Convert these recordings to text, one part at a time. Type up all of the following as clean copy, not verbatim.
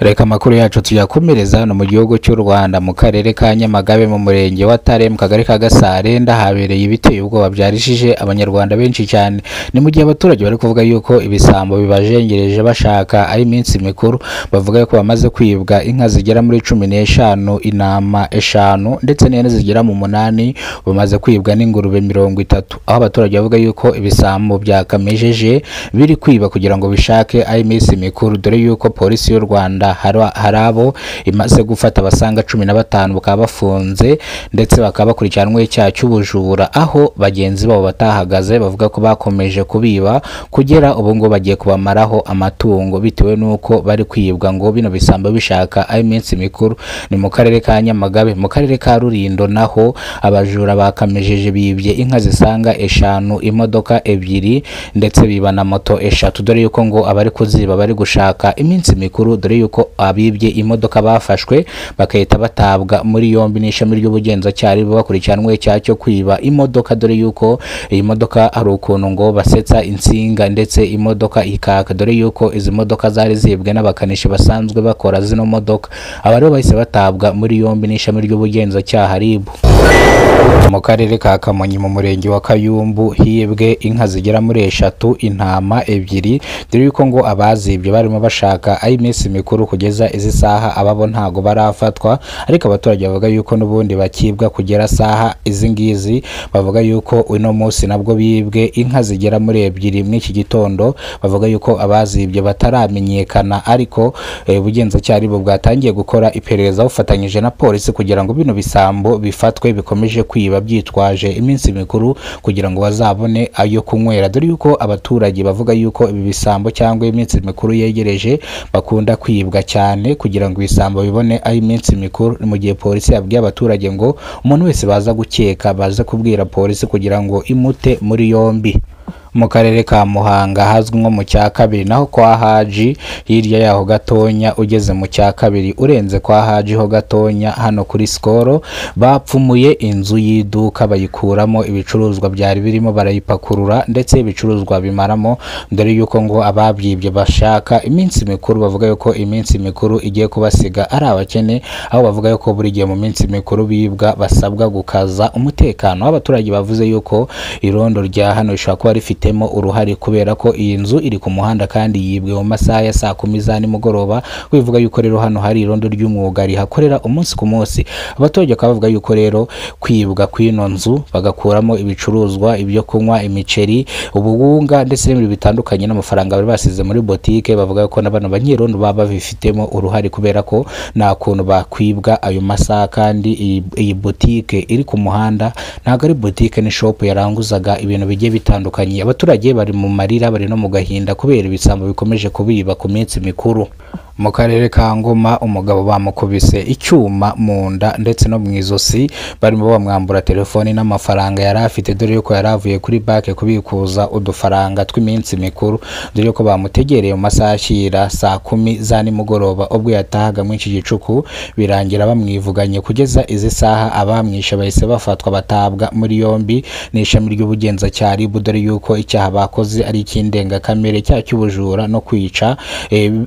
Reka amakuru yacu tuyakomereza hano mu gihugu cy'u Rwanda, mu karere ka Nyamagabe, mu murenge wa Tare, mu kagari ka Gasarenda habereye ibiteye ubwoba byarishije abanyarwanda benshi cyane. Ni mu gihe abaturage bari kuvuga yuko ibisambo bibajengereje bashaka ari iminsi mikuru. Bavuga yuko bamaze kwibwa inka zigera muri 15, intama 5 ndetse n'ihene zigera mu 8, bamaze kwibwa n'ingurube 30. Aho abaturage bavuga yuko ibisambo byakamejeje biri kwiba kugira ngo bishake ari iminsi mikuru, dore yuko polisi y'u Rwanda hari abo imaze gufata abasanga 15 bakaba bafunze ndetse bakaba bakurikiranweho icyaha cy'ubujura, aho bagenzi babo batahagaze bavuga ko bakomeje kubiba kugera ubu ngo bagiye kubamaraho amatungo bitewe n'uko bari kwibwa ngo bino bisambo bishaka ari iminsi mikuru. Ni mu karere ka Nyamagabe. Mu karere ka Rulindo naho abajura bakamejeje bibye inka zisanga 5, imodoka 2 ndetse biba na moto 3, dore yuko ngo abari kuziba bari gushaka iminsi mikuru, dore yuko abibye imodoka bafashwe bakahita batabwa muri yombi n'ishami ry'ubugenzacyaha bakurikiranwe icyaha cyo kwiba imodoka, dore yuko iyi modoka ari ukuntu ngo basetsa insinga ndetse imodoka ikaka, dore yuko izi modoka zari zibwe n'abakanishi basanzwe bakora zino modoka. Aba rero bahise batabwa muri yombi n'ishami ry'ubugenzacyaha RIB. Mu karere ka Kamonyi mu murenge wa Kayumbu hibwe inka zigera muri 3, intama 2, dore yuko ngo abazibye barimo bashaka ari iminsi mikuru. Kugeza izi saha ababo ntago barafatwa, ariko abaturage bavuga yuko n'ubundi bakibwa kugera saha izi ngizi. Bavuga yuko uno munsi nabwo bibwe inka zigera muri 2 muri iki gitondo. Bavuga yuko abazibye bataramenyekana, ariko ubugenzacyaha bwo bwatangiye gukora iperereza bufatanyije na polisi kugira ngo bino bisambo bifatwe bikomeje kwiba byitwaje iminsi mikuru kugira ngo bazabone ayo kunywera, dore yuko abaturage bavuga yuko ibi bisambo cyangwa iminsi mikuru yegereje bakunda kwibwa cyane kugira ngo ibisambo bibone ayo iminsi mikuru. Mu gihe polisi yabwiye abaturage ngo umuntu wese baza gukeka baze kubwira polisi kugira ngo imute muri yombi. Mu karere ka Muhanga hazwi nko mu cya kabiri naho kwa Haji, hirya yaho gatonya ugeze mu cya kabiri urenze kwa Haji ho gatonya hano kuri Skoro, bapfumuye inzu y'iduka bayikuramo ibicuruzwa byari birimo barayipakurura ndetse ibicuruzwa bimaramo, dore yuko ngo ababyibye bashaka iminsi mikuru. Bavuga yuko iminsi mikuru igiye kubasiga ari abakene, aho bavuga yuko buri gihe mu minsi mikuru bibwa basabwa gukaza umutekano. Abaturage bavuze yuko irondo rya hano rishobora kuba rifite uruhare kubera ko iyi nzu iri ku muhanda kandi yibwe mu masaha ya saa 10 za nimugoroba. Bivuga yuko rero hano hari irondo ry'umwuga rihakorera umunsi ku munsi. Abaturage bakaba bavuga yuko rero kwibwa kw'ino nzu bagakuramo ibicuruzwa, ibyo kunywa, imiceri, ubuwunga ndetse n'ibintu bitandukanye n'amafaranga bari basize muri botike, bavuga ko n'abana banyirondo baba babifitemo uruhare kubera ko nta kuntu bakwibwa ayo masaha kandi iyi botike iri ku muhanda ntabwo ari botike, ni shop yaranguzaga ibintu bigiye bitandukanye. Abaturage bari mu marira, bari no mu gahinda kubera ibisambo bikomeje kubiba ku minsi mikuru. Mu karere ka Ngoma umugabo bamukubise icyuma mu nda ndetse no mu izosi, barimo bamwambura telefoni n'amafaranga yari afite, dore yuko yari avuye kuri banki kubikuza udufaranga tw'iminsi mikuru, dore yuko bamutegereye mu masaha ashyira saa 10 za nimugoroba ubwo yatahaga muri iki gicuku, birangira bamwivuganye. Kugeza izi saha abamwishe bahise bafatwa batabwa muri yombi n'ishami ry'ubugenzacyaha RIB, dore yuko icyaha bakoze ari icy'indengakamere, icyaha cy'ubujura no kwica,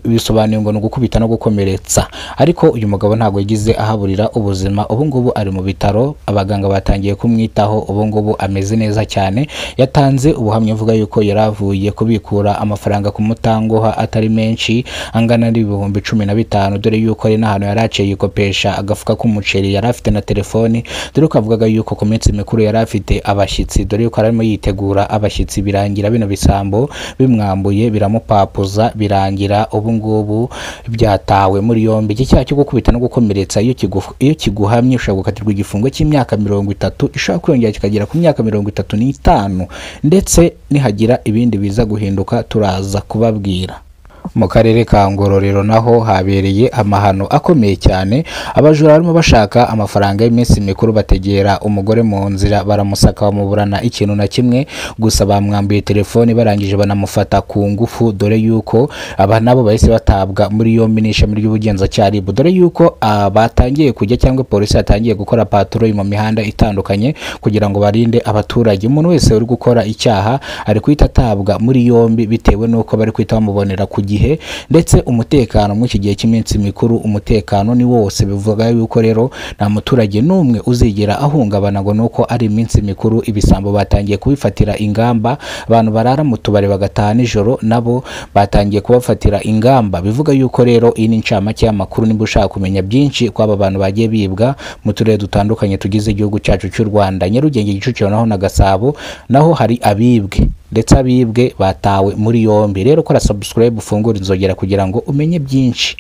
bisobanuye ngo gukubita no gukomeretsa. Ariko uyu mugabo ntago yagize ahaburira ubuzima, ubu ngubu ari mu bitaro, abaganga batangiye kumwitaho, ubu ngubu ameze neza cyane. Yatanze ubuhamya avuga yuko yaravuye kubikura amafaranga ku mutanguha atari menshi angana n'ibihumbi 15, dore yuko ari n'ahantu yaraciye yikopesha agafuka k'umuceri, yari afite na telefoni, dore ko avugaga yuko ku minsi mikuru yari afite abashyitsi, dore yuko arimo yitegura abashyitsi, birangira bino bisambo bimwambuye biramupapuza, birangira ubu ngubu byatawe muri yombi. Iki cyaha cyo gukubita no gukomeretsa iyo kiguhamye ushobora gukatirwa igifungo cy'imyaka 30, ishobora kwiyongera kikagera ku myaka 35, ndetse nihagira ibindi biza guhinduka turaza kubabwira. Mu karere ka Ngororero naho habereye amahano akomeye cyane. Abajura barimo bashaka amafaranga y'iminsi mikuru bategera umugore mu nzira baramusaka bamuburana ikintu na kimwe, gusa bamwambuye telefoni barangije banamufata ku ngufu, dore yuko aba nabo bahise batabwa muri yombi n'ishami ry'ubugenzacyaha RIB, dore yuko batangiye kujya cyangwa polisi yatangiye gukora patrouille mu mihanda itandukanye kugira ngo barinde abaturage. Umuntu wese uri gukora icyaha ari kwita atabwa muri yombi bitewe nuko bari kwita bamubonera ku gihe, ndetse umutekano muri iki gihe cy'iminsi mikuru umutekano ni wose. Bivuga yuko rero nta muturage n'umwe uzigera ahungabana ngo nuko ari iminsi mikuru. Ibisambo batangiye kubifatira ingamba, abantu barara mu tubari bagataha nijoro nabo batangiye kubafatira ingamba. Bivuga yuko rero iyi ni incamake y'amakuru. Nimba ushaka kumenya byinshi kw'aba bantu bagiye bibwa mu turere dutandukanye tugize igihugu cyacu cy'u Rwanda, Nyarugenge, Kicukiro naho na Gasabo naho hari abibwe, ndetse abibwe batawe muri yombi. Rero kora subscribe, ufungure inzogera kugira ngo umenye byinshi.